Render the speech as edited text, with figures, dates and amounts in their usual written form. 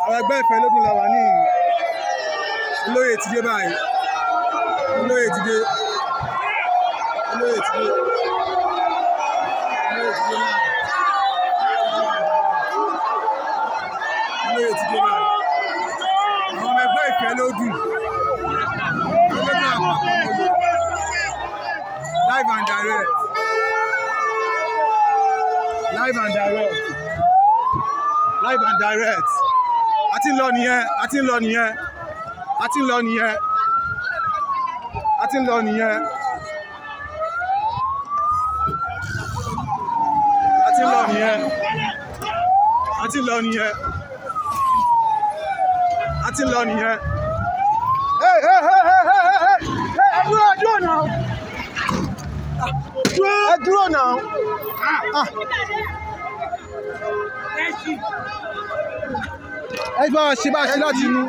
Àwọn ẹgbẹ́ Ìfẹ́lódùn la wà ní. Olóyè ti dé báyìí. Olóyè ti dé. Olóyè ti dé. Olóyè ti dé báyìí. Olóyè ti dé báyìí. Àwọn ọmọ ẹgbẹ́ Ìfẹ́lódùn. Ìfẹ́lódùn àpapọ̀ live and direct. Live and direct. Live and direct. A ti ń lọ nìyẹn, a ti ń lọ nìyẹn, a ti ń lọ nìyẹn, a ti ń lọ nìyẹn, a ti ń lọ nìyẹn, a ti ń lọ nìyẹn, a ti ń lọ nìyẹn. Hey, hey, hey, hey, hey, hey, hey, ẹ dúró, ẹ dúró náà. Ẹ dúró náà. Ah. Ẹ bá wa ṣe bá a ṣe láti inú.